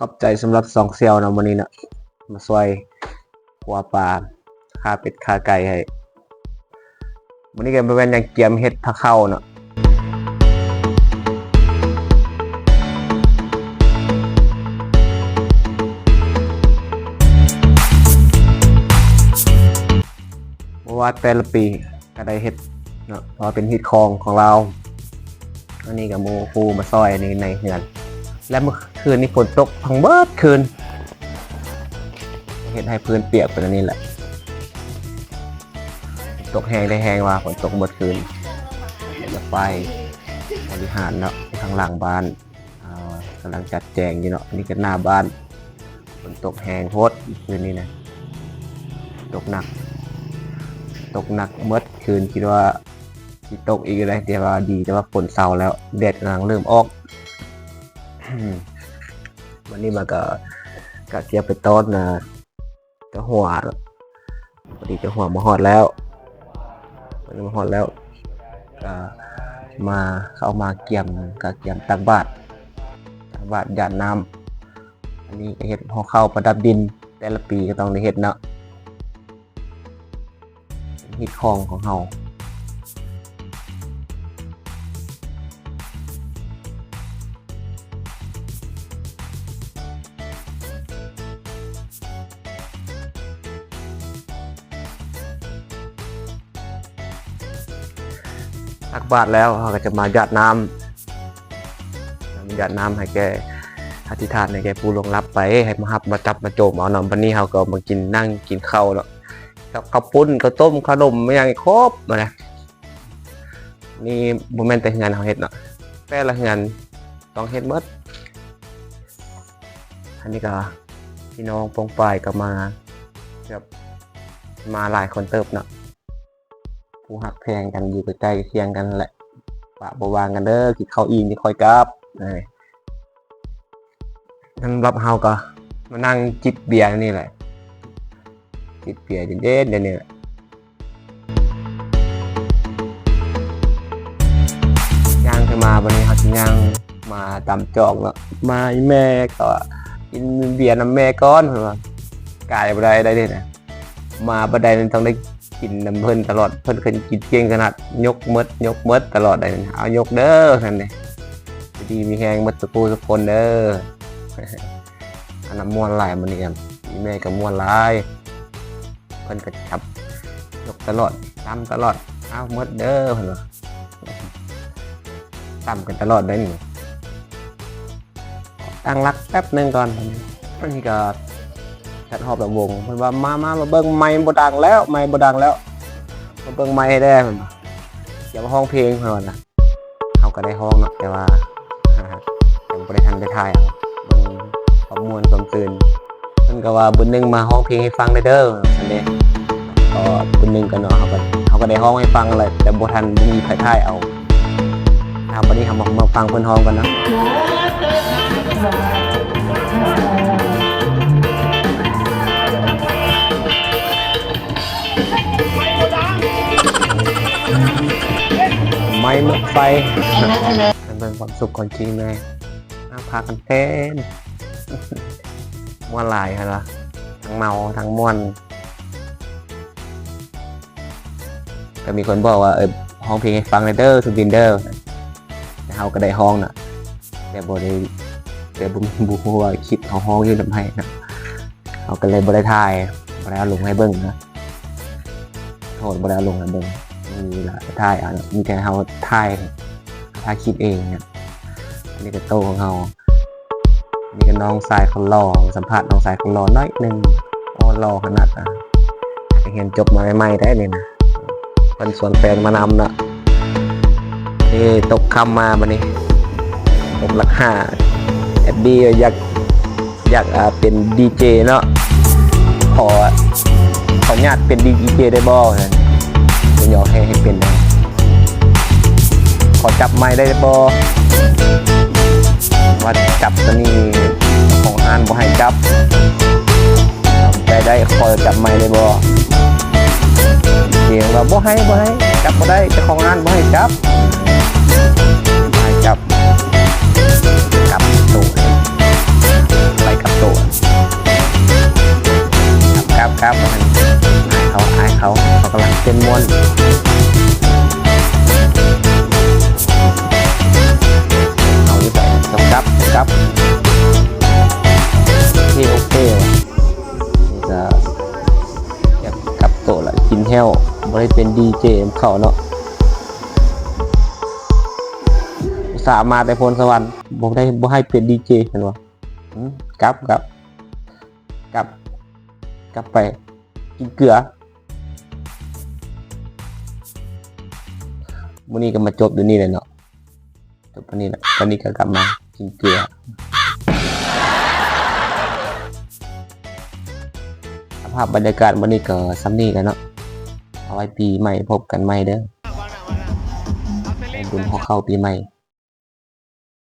ຂອບໃຈສຳລັບສອງສ່ຽວເນາະ ມື້ນີ້ເນາະ ມາຊ່ວຍຂົ້ວປາ ຂ້າເປັດຂ້າໄກ່ໃຫ້. ມື້ນີ້ກໍບໍ່ແມ່ນຫຍັງ ກຽມເຮັດພາເຂົ້າເນາະ. ບໍ່ວ່າແຕ່ລະປີ ກໍໄດ້ເຮັດເນາະ ເພາະວ່າເປັນຮີດຄອງຂອງລາວ. ອັນນີ້ກໍໝູ່ຄູ່ມາຊ່ອຍໃນ ໃນເຮືອນ ແລະ ມື້ຄືນນີ້ຝົນຕົກທັງເບິດຄືນ ເຮັດໃຫ້ພື້ນປຽກເປັນອັນນີ້ແຫຼະ. ຕົກແຮງໄດ້ແຮງວ່າ ຝົນຕົກເບິດຄືນ. ລະໄຟບໍລິຫານເນາະ ທາງຫຼັງບ້ານ ອ່າ ກຳລັງຈັດແຈງຢູ່ເນາະ. ອັນນີ້ກໍໜ້າບ້ານ ຝົນຕົກແຮງໂພດຄືນນີ້ນະ ຕົກໜັກ ຕົກໜັກເບິດຄືນ. ຄິດວ່າຊິຕົກອີກຢູ່ໃດ ແຕ່ວ່າດີແຕ່ວ່າຝົນເຊົາແລ້ວ ແດດກຳລັງເລີ່ມອອກ. ວັນນີ້ມາກໍ ກະກຽມໄປຕ້ອນນະ ເຈົ້າຫົວ ພໍດີເຈົ້າຫົວມາຮອດແລ້ວ ມາຮອດແລ້ວ ກະມາ ເຂົ້າມາກຽມ ກະກຽມຕັກບາດ ຕັກບາດຢາດນ້ຳ. ອັນນີ້ກະເຮັດຫໍ່ເຂົ້າປະດັບດິນ ແຕ່ລະປີກະຕ້ອງໄດ້ເຮັດເນາະ ເປັນຮີດຄອງຂອງເຮົາ. ຕັກບາດແລ້ວ ເຮົາກໍຈະມາຢາດນ້ຳ ຢາດນ້ຳໃຫ້ແກ່ ອະທິຖານໃຫ້ແກ່ຜູ້ລ່ວງລັບໄປ ໃຫ້ມາຮັບມາຈັບມາໂຈມເອົາເນາະ. ບັດນີ້ເຮົາກໍມາກິນ ນັ່ງກິນເຂົ້າເນາະ ກັບເຂົ້າປຸ້ນ ເຂົ້າຕົ້ມ ເຂົ້າໜົມ ອີ່ຫຍັງຄົບມານະ. ນີ້ບໍ່ແມ່ນແຕ່ເຮືອນເຮົາເຮັດເນາະ ແຕ່ລະເຮືອນຕ້ອງເຮັດໝົດ. ອັນນີ້ກໍພີ່ນ້ອງປ້ອງປາຍກໍມາ ແບບມາຫຼາຍຄົນເຕີບເນາະ ຜູ້ຮັກແພງກັນ ຢູ່ໃກ້ໆຄຽງກັນແຫຼະ ປະບໍ່ວ່າງກັນເດີ ກິນເຂົ້າອີ່ມຈັ່ງຄ່ອຍກັບ. ສຳລັບເຮົາກໍມານັ່ງຈິບເບຍນີ້ແຫຼະ ຈິບເບຍເຢັນໆ ດຽວນີ້ແຫຼະ. ຍ່າງຂຶ້ນມາ ບັດນີ້ເຮົາຊິຍ່າງມາຕາມຈອກເນາະ ມາອີ່ແມ່ກໍກິນເບຍນຳແມ່ກ່ອນ ເພິ່ນວ່າ ກາຍບໍ່ໄດ້ໄດ໋ເດນະ ມາບັດໃດນີ້ຕ້ອງໄດ້ກິນນຳເພິ່ນຕະຫຼອດ ເພິ່ນ ເພິ່ນກິນເກັ່ງຂະໜາດ ຍົກໝົດ ຍົກໝົດຕະຫຼອດໄດ໋. ເອົາ ຍົກເດີ ຊັ້ນເດ ຢູ່ດີມີແຮງໝົດທຸກຜູ້ທຸກຄົນເດີ. ອັນນັ້ນມ່ວນຫຼາຍ ມື້ນີ້ອີ່ແມ່ກໍມ່ວນຫຼາຍ ເພິ່ນກໍຈັບ ຍົກຕະຫຼອດ ຕຳຕະຫຼອດ ເອົາໝົດເດີ ເພິ່ນວ່າ ຕຳກັນຕະຫຼອດໄດ໋ນີ້. ຕັ້ງຫຼັກແປັບໜຶ່ງກ່ອນ ອັນນີ້ກໍຈັດຮອບລຳວົງ ເພິ່ນວ່າ ມາ ມາ ມາເບິ່ງໄມບໍ່ດັງແລ້ວ ໄມບໍ່ດັງແລ້ວ ມາເບິ່ງໄມໃຫ້ແດ່ ເພິ່ນວ່າ ຢາກມາຮ້ອງເພງ ເພິ່ນວ່ານະ. ເຮົາກໍໄດ້ຮ້ອງເນາະ ແຕ່ວ່າຍັງບໍ່ໄດ້ທັນໄດ້ຖ່າຍເອົາ ເບິ່ງຄວາມມ່ວນຄວາມຊື່ນ. ເພິ່ນກໍວ່າ ບຸນໜຶ່ງມາຮ້ອງເພງໃຫ້ຟັງແດ່ເດີ ຊັ້ນເດ. ກໍບຸນໜຶ່ງກໍເນາະ ເຮົາກໍ ເຮົາກໍໄດ້ຮ້ອງໃຫ້ຟັງແຫຼະ ແຕ່ບໍ່ທັນ ບໍ່ມີໃຜຖ່າຍເອົາ. ເອົາ ບັດນີ້ເຮົາມາ ມາຟັງເພິ່ນຮ້ອງກັນເນາະ. ໄມ້ໝົກໄຟ ເບິ່ງຄວາມສຸກຂອງຈີແມ່ ພາກັນເຕັ້ນ ມ່ວນຫຼາຍຫັ້ນວະ ທັງເມົາທັງມ່ວນ. ກໍມີຄົນບອກວ່າ ເອີ ຮ້ອງເພງໃຫ້ຟັງແດ່ເດີ ສຸບິນເດີ ແຕ່ເຮົາກໍໄດ້ຮ້ອງນະ ແຕ່ບໍ່ໄດ້ ແຕ່ບໍ່ ບໍ່ຮູ້ວ່າຄລິບເຮົາຮ້ອງຢູ່ນຳໃຜນະ ເຮົາກໍເລີຍບໍ່ໄດ້ຖ່າຍ ບໍ່ໄດ້ເອົາລົງໃຫ້ເບິ່ງນະ ໂທດ ບໍ່ໄດ້ເອົາລົງໃຫ້ເບິ່ງ ມີເວລາໄປຖ່າຍເອົາ ມີແຕ່ເຮົາຖ່າຍ ຖ່າຍຄລິບເອງນະ. ອັນນີ້ກໍໂຕຂອງເຮົາ ນີ້ກໍນ້ອງຊາຍຄົນຫຼໍ່ ສຳພາດນ້ອງຊາຍຄົນຫຼໍ່ໜ້ອຍໜຶ່ງ ໂອ້ ຫຼໍ່ຂະໜາດນະ ຮຽນຈົບມາໃໝ່ໆໄດ໋ນີ້ນະ ເພິ່ນຊວນແຟນມານຳເນາະ. ນີ້ຕົກຄ່ຳມາບັດນີ້ ຕົກຫຼັກຫ້າ ແອັດດີ້ຢາກ ຢາກ ອ່າ ເປັນດີເຈເນາະ ຂໍ ຂໍອະນຸຍາດເປັນດີເຈໄດ້ບໍ່ ເພິ່ນຢາກໃຫ້ ໃຫ້ເປັນ ຂໍຈັບໄມໄດ້ບໍ່ ວ່າຈັບຕົວນີ້ ຂອງຮ້ານບໍ່ໃຫ້ຈັບ ໄດ້ ໄດ້ ຂໍຈັບໄມໄດ້ບໍ່ ເດວ່າບໍ່ໃຫ້ ບໍ່ໃຫ້ ຈັບບໍ່ໄດ້ ເຈົ້າຂອງຮ້ານບໍ່ໃຫ້ຈັບ ໃຫ້ຈັບ ຈັບໂຕ ໄປ ມ່ວນໆ ເອົາຢູ່ໃສ ກັບ ກັບ ກັບ ໂອເຄ ໂອເຄ ນີ້ກະ ກັບໂຕະລະ ກິນແຫ້ວ ບໍ່ໄດ້ເປັນດີເຈນຳເຂົາເນາະ ອຸດສ່າມາແຕ່ໂພນສະຫວັນ ບໍ່ໄດ້ ບໍ່ໃຫ້ເປັນດີເຈ ເຫັນບໍ່? ອືມ ກັບ ກັບ ກັບ ກັບໄປ ກິນເກືອ ມື້ນີ້ກໍມາຈົບຢູ່ນີ້ແຫຼະເນາະ ຈົບອັນນີ້ແຫຼະ ຕອນນີ້ກໍກັບມາກິນເກືອ ສະພາບບັນຍາກາດມື້ນີ້ກໍສ່ຳນີ້ແຫຼະເນາະ ເອົາໄວ້ປີໃໝ່ພົບກັນໃໝ່ເດີ ໄດ້ບຸນເຂົ້າປີໃໝ່.